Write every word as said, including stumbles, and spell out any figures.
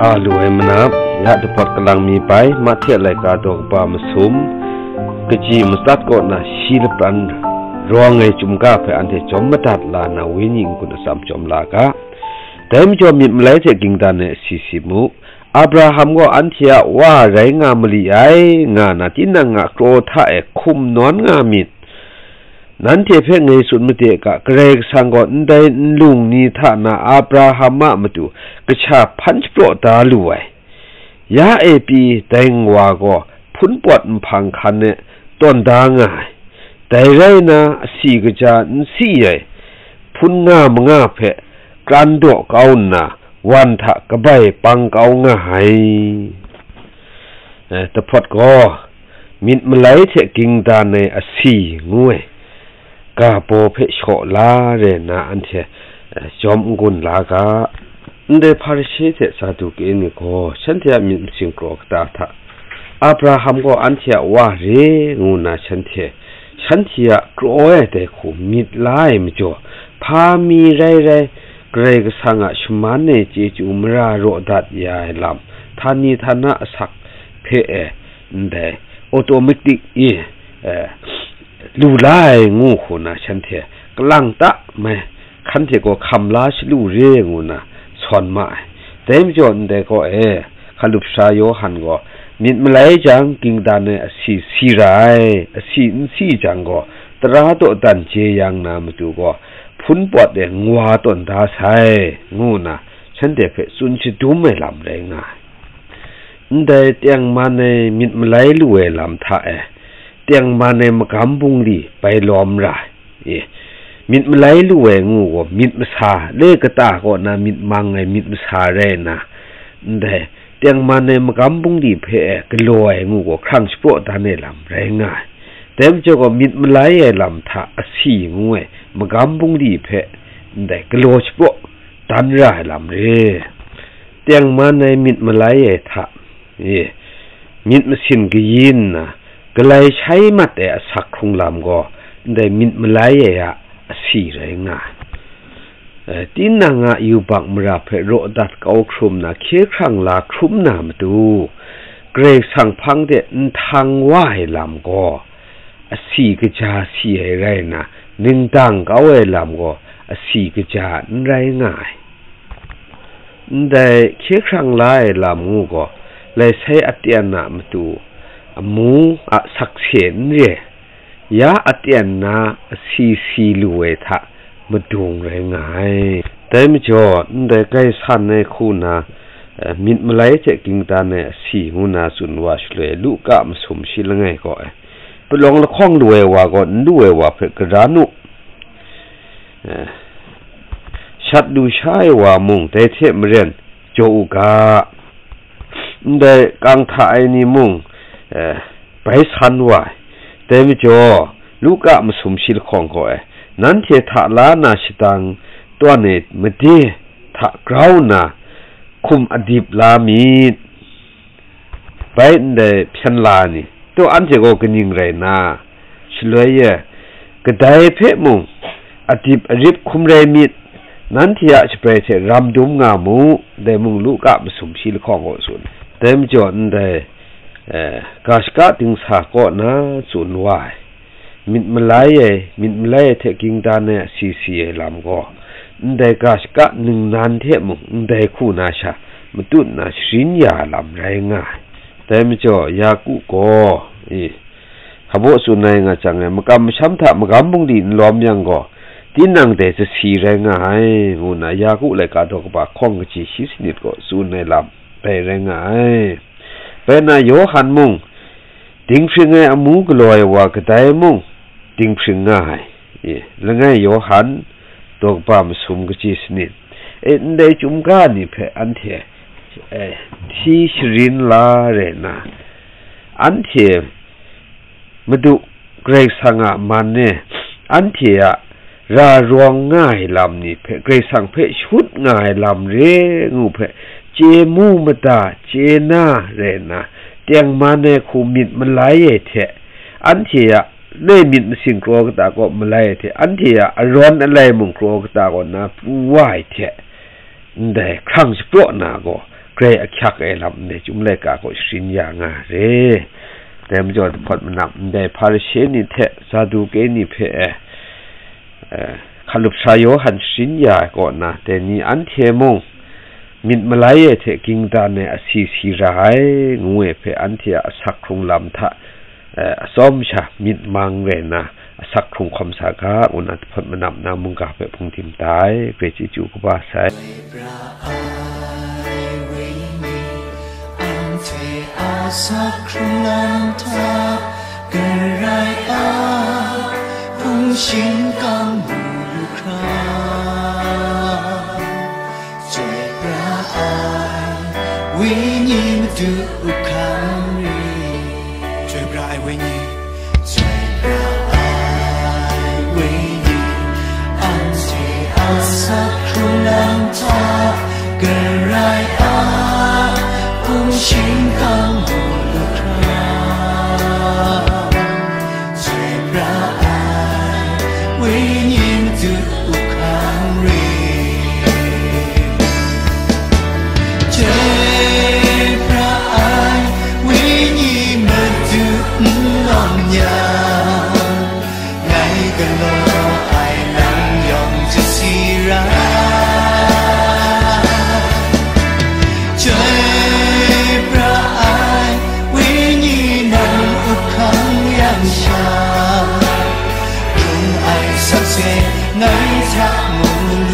A lu ai manap, ya dahpawt kalang mi bai, Mahte laika daw kaba masum, kaji matsat kaw na shi lapran rawng ai chyum ga hpe anhte jawm madat la na, wenyi n-gun atsam jawm la ga. Dai majaw myit malai hte ging dan ai asi si mu. Abraham gaw anhte a wa rai nga mali ai, nga na tinang a kraw hta e hkum nawn nga myit. Nanhte hpe ngai tsun made ga, Karai Kasang gaw ndai nlung ni hta na Abraham a matu kasha hpan shapraw da lu ai. Ya e pyi dai nwa gaw hpun pawt nhpang hkan e tawn da nga ai. Dai rai nna, asi kaja n si ai, hpun nga manga hpe kran daw kau nna, wan hta kabai pang kau nga ai. Eh, dahpawt gaw, myit malai hte ging dan ai asi ngu ai, ga baw hpe shaw la re nna anhte, eh, jawm n-gun la ga. Ndai Hparishe hte Saduke ni gaw shanhte a myit masin kraw kata hta, Abraham gaw anhte a wa re ngu nna shanhte, shanhte a kraw ai dai hku myit la ai majaw, hpa mi rai rai, Karai Kasang a shaman e chyeju mara raw dat ya ai lam, htani htana asak hpe e, ndai automatic e, eh, lu la ai ngu hku na shanhte kalang ta mai, hkan hte gaw hkam la shalu re ngu na sawn ma ai. Dai majaw ndai kaw e, hkalup sara Yawhan gaw, myit malai jang, ging dan ai asi si ra ai, asi n si jang gaw, tara dawdan jeyang na matu gaw, hpun pawt e nwa tawn da sai, ngu na shanhte hpe tsun shadum ai lam rai nga ai. Ndai tengman ai myit malai lu ai lam hta e, tengman ai magam bungli bai lawm ra ai. E, myit malai lu ai ngu gaw, myit masa, le kata kaw na myit mang ai myit masa rai nna, ndai tengman ai magam bungli hpe e galaw ai ngu gaw, hkrang shapraw dan ai lam rai nga ai. Dai majaw gaw, myit malai ai lam hta asi ngu ai magam bungli hpe ndai galaw shapraw dan ra ai lam re. Tengman ai myit malai ai hta e, myit masin kayi nna, galai shai mat ai asak hkrung lam gaw, ndai myit malai ai a asi rai nga ai. Eh, tinang a yubak mara hpe raw dat kau hkrum na, hkye hkrang la hkrum na matu, Karai Kasang hpang de nhtang wa ai lam gaw, asi kaja si ai rai nna, ningdang kau ai lam gaw, asi kaja n rai nga ai. Ndai hkye hkrang la ai lam ngu gaw, lai sai aten a matu amu a sakse n re, ya aten na asi si lu ai hta madung rai nga ai. Dai majaw, ndai gaisan ai hku na, eh, myit malai hte ging dan ai asi ngu na tsun wa shaloi, Luka masum shi langai kaw e, palawng lahkawng lu ai wa gaw n lu ai wa hpe karan u, eh, shat lu sha ai wa mung dai hte maren jaw u ga, ndai kang hta ai ni mung, eh, bai san wa ai. Dai majaw, Luka masum shi lahkawng gaw e, nanhte hta la na shadang tawn ai made hta grau nna, hkum adip la myit. Bai ndai hpyen la ni, taw anhte gaw kaning rai na, shaloi e, kadai hpe mung adip arip hkum rai myit, nanhte a shabrai hte ram dum nga mu, dai mung Luka masum shi lahkawng gaw tsun. Dai majaw ndai, eh, ga shaka dingsa kaw na tsun wa ai, myit malai ai, myit malai ai hte ging dan ai asi si ai lam gaw, ndai ga shaka ningnan hte mung ndai hku na sha matut na sharin ya ai lam rai nga ai. Dai majaw, Yaku gaw, i, hpabaw tsun ai nga jang e, makam masham hta magam bungli n lawm yang gaw, tinang dai zasi rai nga ai, ngu nna Yaku laika daw kaba hkawng kaji shi sanit gaw tsun ai lam dai rai nga ai. Bai nna Yawhan mung, dinghpring ai amu galaw ai wa kadai mung dinghpring nga ai. E, langai Yawhan, daw kaba masum kaji sanit. E, ndai chyum ga ni hpe anhte, e, hti sharin la re nna, anhte Madu Karai Kasang a man e, anhte a ra rawng nga ai lam ni hpe, Karai Kasang hpe shut nga ai lam re ngu hpe, chye mu mada, chye na rai nna, tengman ai hku myit malai ai hte, anhte a le myit masin kraw kata kaw malai ai hte, anhte a arawn alai mung kraw kata kaw na pru wa ai hte, ndai hkrang shapraw na gaw, grai ahkyak ai lam ndai chyum laika gaw sharin ya nga re. Dai majaw, dahpawt manam ndai Hparishe ni hte Saduke ni hpe, eh, eh, hkalup sara Yawhan sharin ya ai kaw na, dai ni anhte mung myit malai ai hte ging dan ai asi si ra ai, ngu ai hpe anhte a asak hkrung lam hta, eh, atsawm sha myit mang rai nna, asak hkrung hkawm sa ga, ngu na dahpawt manam na mungga hpe hpung tim da ai, grai chyeju kaba sai. Bra ai wenyi, anhte a asak hkrung lam hta, Karai a hpung shingkang mu lu hkra, Chyoi pra ai wenyi Madu hkang re. Chyoi pra ai wenyi. Chyoi pra ai wenyi. Anhte a asak hkrung lam hta, Karai a hpung shingkang mu lu hkra, Chyoi pra ai wenyi Madu hkang re. Chyoi pra ai wenyi Madu n lawm yang, ngai galaw ai nang yawng chasi ra. Chyoi pra ai wenyi nang up hkang yang sha, hkrung ai sakse ngai hta mung